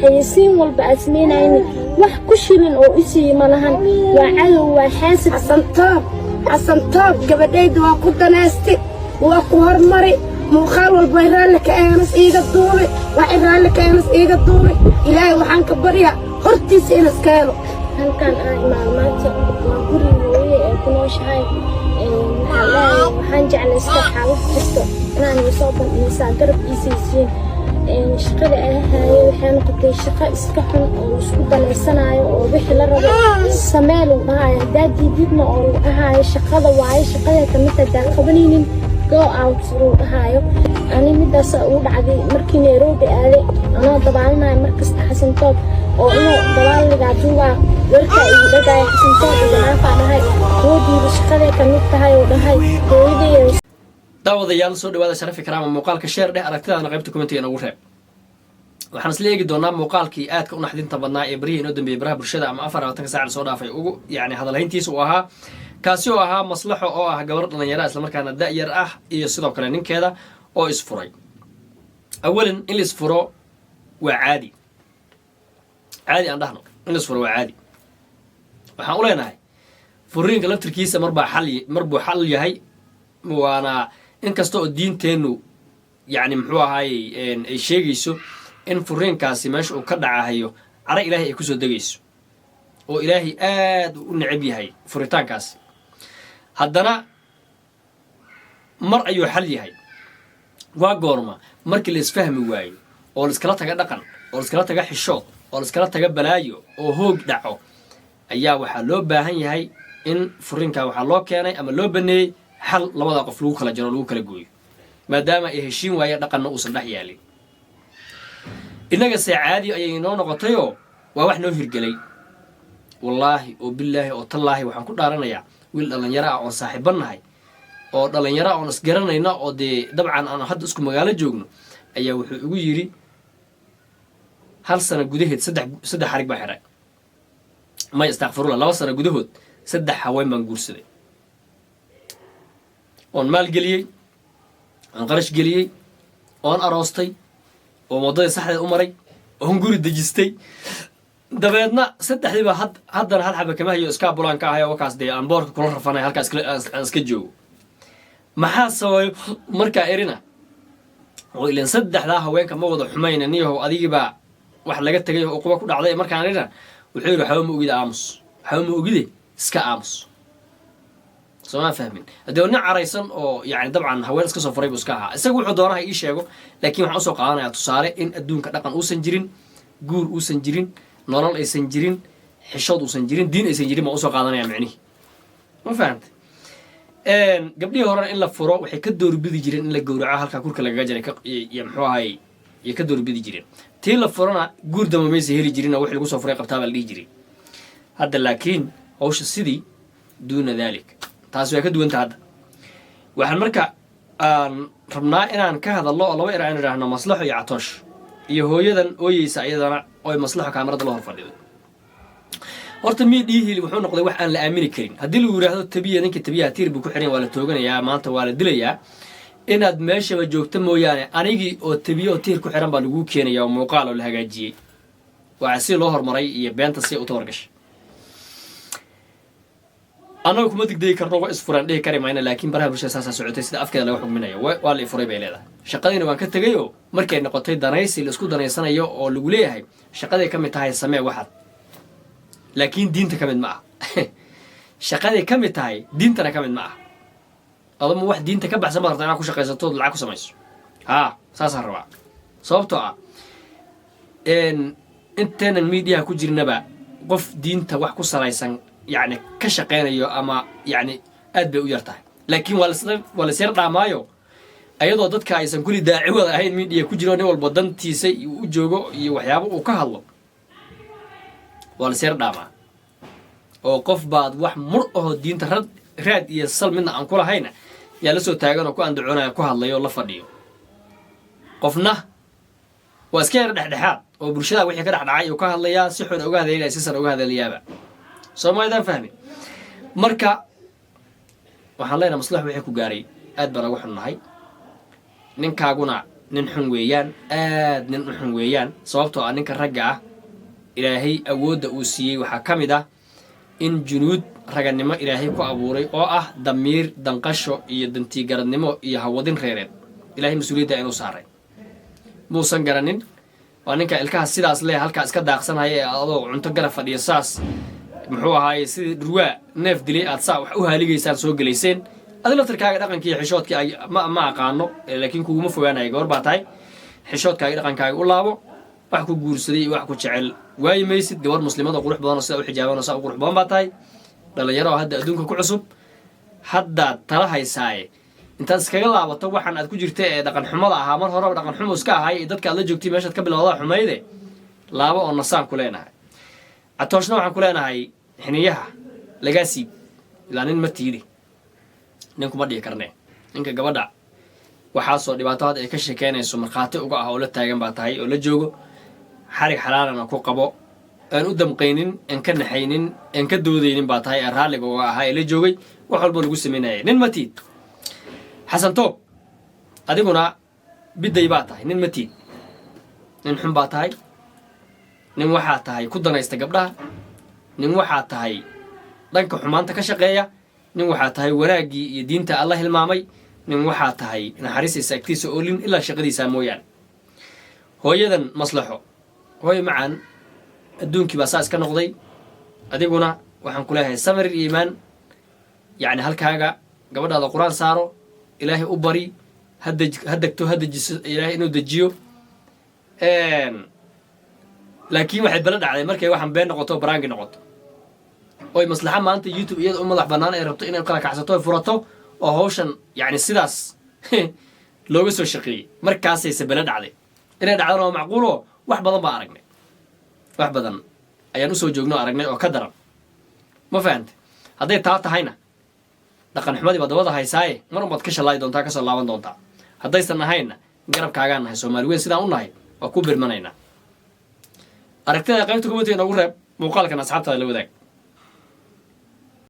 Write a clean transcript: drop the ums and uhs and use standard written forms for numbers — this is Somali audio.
Xayeysiin walba aad sameynayni, wax ku shilin oo i siiyo ma lahan. Waa cadow, waa xaasid. Xasan Toob, Xasan Toob, gabadhayda waa ku danaysti, waa ku hormari. Muuqaal walba way raalli ka eenas iiga duubi, waxay raalli ka eenas iiga duubi. Ilaahay waxaan ka baryaa hortiisa in iska helo. Halkan aan imaado maanta waa guriga hooye ee ku nooshahay. Maxaa leeyahay, waxaan jeclaystay xaalad jirto inaan isoo bandhigisaa, garab iisaysiin. Shaqada aan haayay waxay noqotay shaqo iska xun oo laisku danaysanaayo, oo wixii la rabo samee lagu dhahayo, haddaa diididna oo lagu dhahaayo shaqada waaye, shaqada kamid haddaan qabanaynin, go out lagu dhahaayo. Ani midaas ugu dhacday markii Nairobi aaday, anoo dabaalinayo markasta Xasan Toob oo inuu dabaaligaa duubaa warkaa igu dhagaayo. Xasan Toob iganaafaa dhahay, woodiida shaqaday kamid tahay oo dhahay hooyaday. Daawadayaal, soo dhawaada. Sharafi karaama, muuqaalka share dheh, aragtidaadana qaybta commentiga inagu reeb. Waxaan isla eegi doonaa muuqaalkii aadka u naxdinta badnaa ee baryihii inoo dambeeyey baraha bulshada ama 24-ka saac lasoo dhaafay ugu yacni hadalhayntiisa uu ahaa, kaasi oo ahaa Maslaxo oo ah gabar dhalinyara, islamarkaana da-yar ah, iyo sidoo kale ninkeeda oo isfuray. Awalan, in la isfuro waa caadi. Caadi aan dhahno, in la isfuro waa caadi. Waxaan u leenahay furiinka laftirkiisa marbaa xal, mar buu xal yahay, waana inkasta oo diinteennu yacni muxuu ahaayey ay sheegayso in furiinkaasi meesha uu ka dhacahayo caro Ilaahay ay kusoo degayso, oo Ilaahay aad u necab yahay furitaankaasi, haddana mar ayuu xal yahay. Waa goorma? Markii la isfahmi waayo oo la iskala taga dhaqan, oo la iskala taga xishood, oo la iskala taga balaayo, oo hoog dhaco, ayaa waxaa loo baahan yahay in furiinkaa waxaa loo keenay ama loo baneeyey xal labada qof lagu kala jaro, lagu kala gooyo, maadaama ay heshiin waaye, dhaqanna uusan dhex yaalin. Innagase caadi ayay inoo noqotayoo waa wax noo hirgelay. Wallaahi oo bilaahi oo tallaahi, waxaan ku dhaaranayaa wiil dhallinyaro ah oon saaxiiban nahay, oo dhallinyaro oon isgaranayna, oo dee dabcan aan hadda isku magaalo joogno, ayaa wuxuu igu yidhi hal sano gudaheed saddex xarig baa xiray. May, istakfirullah, 2 sano gudahood saddex haween baan guursaday, oon maalgeliyey, oon qarash geliyey, oon aroostay, oon waddadii saxdeed u maray, oon guri dejistay. Dabeedna saddexdiiba had haddana hal xaba kama hayo, iskaa bulaan ka ahay oo wakaas dee aan boorka kula rafanay halkaa aan iska joogo. Maxaa sababay markaa erina oo ilan saddexdaa haweenka ma wada xumayna, niyahow, adigiibaa wax laga tegay oo uquba ku dhacday? Markaan erina wuxuu yidhi, "Waxba ma ogide, aamus, waxba ma ogide, iska aamus." Soomaa fahmin? Haddii nin caraysan oo yani dabcan haween iska soo furay buu iska ahaa isaga, wuxuu doonaha ii sheego, laakiin waxaan usoo qaadanayaa tusaale in adduunka dhaqan uusan jirin, guur uusan jirin, nolol aysan jirin, xishood uusan jirin, diin aysan jirin baan usoo qaadanaya micnihi. Ma fahamtay? Gabdhihii horena in la furo waxay ka doorbidi jireen in la gowraco, halkaa kurka lagaga jaray iyo muxuu ahay iyo ka doorbidi jireen. Tii la furana guur damba maysa heli jirin oo wixii lagu soo furay qabtaa baa la dhihi jiray. Hadda laakiin hawsha sidii duuna dalik, taasi waa ka duwanta. Hadda waxaan marka aan rabnaa inaan ka hadallo oo laba er aan idhaahno Maslaxo iyo Catoosh iyo hooyadan ooyeysa iyadana oy Maslaxo kaamarada la hor fadhido. Horta miidhihii wuxuu noqday wax aan la aamini karin. Haddii lagu yidhaahdo tabiya, ninka tabiyaha tiir buu ku xiran, waa la tooganayaa maanta, waa la dilayaa, inaad meeshaba joogto mooyaane, anigii oo tabiye oo tiir ku xiran baa laguu keenaya oo muuqaal oo la hagaajiyey. Waa si loo hormaray iyo beenta si u tabargashay. Annaga kuma degdegi karno, wa isfuraan dhihi kari mayna, laakiin baraha bulshada saasaa socotay. Sida afkeeda laga xugminayo, waa la ifuray bay leedahay, shaqadiina waan ka tegayoo markay noqotay danaysi la isku danaysanayo oo lagu leeyahay shaqaday ka mid tahay, samee waxaad, laakiin diinta ka mid ma ah. Shaqaday ka mid tahay, diintana ka mid ma ah. Adama wax diinta ka baxsan baad rabtaa inaad ku shaqaysatood lacag ku samayso? Haa, saasaan rabaa, sababtoo ah inteenan miidiyaha ku jirnaba qof diinta wax ku salaysan yacni ka shaqaynayo ama yacni aad bay u yar tahay, laakiin waa lasyar dhaamaayo, ayadoo dadka aysan kulli daaci wada ahayn miidiya ku jiro, nin walba dantiisa u joogo iyo waxyaabo uu ka hadlo, waa lasyar dhaamaa. Oo qof baad wax mur ahoo diinta rad raad iyo sal midna aan ku lahayna yaa la soo taagan oo ku andacoonaya, ku hadlayo oo la fadhiyo. Qofna waa iska yar dhexdhexaad oo bulshada wixii ka dhexdhacay uu ka hadlayaa, si xun uga hadlaynaya, si san uga hadlayaaba. Soo maydaan fahmin? Marka waxaan leenahay, Maslax, wixii ku gaaray aad baan uga xunnahay. Ninkaaguna Nin xun weeyaan, aad nin u xun weeyaan, sababtoo ah ninka ragga ah Ilaahay awoodda uu siiyey waxaa ka mid ah in junuud raganimo Ilaahay ku abuuray, oo ah damiir, danqasho iyo dantiigaradnimo iyo hawadin reereed. Ilahay mas-uuliyadda inuu saaray muusan garanin. Waa ninka ilkaha sidaas leh, halkaa iska daaqsanhaya, ee adoo cunto garab fadhiya saas, muxuu ahaaye, sidii dhurwaa neef dilay aad saa wax u haaligaysaan soo gelayseen. Adi laftarkaaga dhaqankii iyo xishoodkii ma aqaano, laakiin kuguma fogaanaya. Gabar baa tahay, xishoodkaaga, dhaqankaaga u laabo. Wax ku guursaday iyo wax ku jecel waayi maysid. Gabar muslimada qurux badan oo sidaa u xijaaban oo saa u qurux badan baa tahay, dhalinyaro oo hadda adduunka ku cusub, haddaad tala haysaaye intaad iskaga laabato waxaan aad ku jirta ee dhaqan xumada ahaa. Mar horeba dhaqan xumo iska ahay iyo dadka aad la joogtay meeshaad ka bilowdaa xumayde. Laabo oo nasaan ku leenahay. Catooshna waxaan ku leenahay xiniyaha lagaa siib, ilaa nin ma tiidi, ninkuma dhihi karne. Ninka gabadha waxaasoo dhibaato hadda ay ka sheekeynayso markhaati uga ah oo la taagan baa tahay oo la joogo, xarig xalaalana ku qabo, aan u damqaynin, aan ka naxaynin, aan ka doodaynin baa tahay, ee raalliga uga ahaa ee la joogay wax walba lagu samaynayay. Nin ma tiid. Xasan Toob, adiguna biday baa tahay, nin ma tiid, nin xun baa tahay. Nin waxaa tahay ku danaysta gabdhaha, nin waxaa tahay dhanka xumaanta ka shaqeeya, nin waxaa tahay wanaaggii iyo diinta Alla hilmaamay, nin waxaa tahay naxariisiisa agtiisa oolin ilaa shaqadiisaa mooyaane. Hooyadan Maslaxo, hooyo macaan, adduunkii baa saa iska noqday. Adiguna waxaan ku leeyahay samir iyo iimaan. Yacni halkaaga gabadhaada Qur-aan saaro, Ilaahay u bari, ha degto, ha dejiso, Ilaahay inuu dejiyo. Laakiin waxay bala dhacday markay waxaan been noqoto, prank-i noqoto, oy Maslaxa maanta YouTube iyada u madax bannaan ay rabto inay kala kacsato, oy furato, oo hawshan yacni sidaas looga soo shaqeeyey, markaasayse bala dhacday. Inay dhacdana waa macquulo. Wax badan baa aragnay, wax badan ayaan usoo joogno, aragnay oo ka daran. Ma fahante? Hadday taa tahayna, dhaqan xumadii baa dabada haysaaye, mar unbaad ka shallaayi doontaa, kasoo laaban doontaa. Haddaysan ahaynna, garabkaagaan nahay. Soomaali weyn sidaan u nahay waa ku birmanaynaa. Aragtida qaybta comment-iga noogu reeb, muuqaalkan asxaabtaada la wadaag.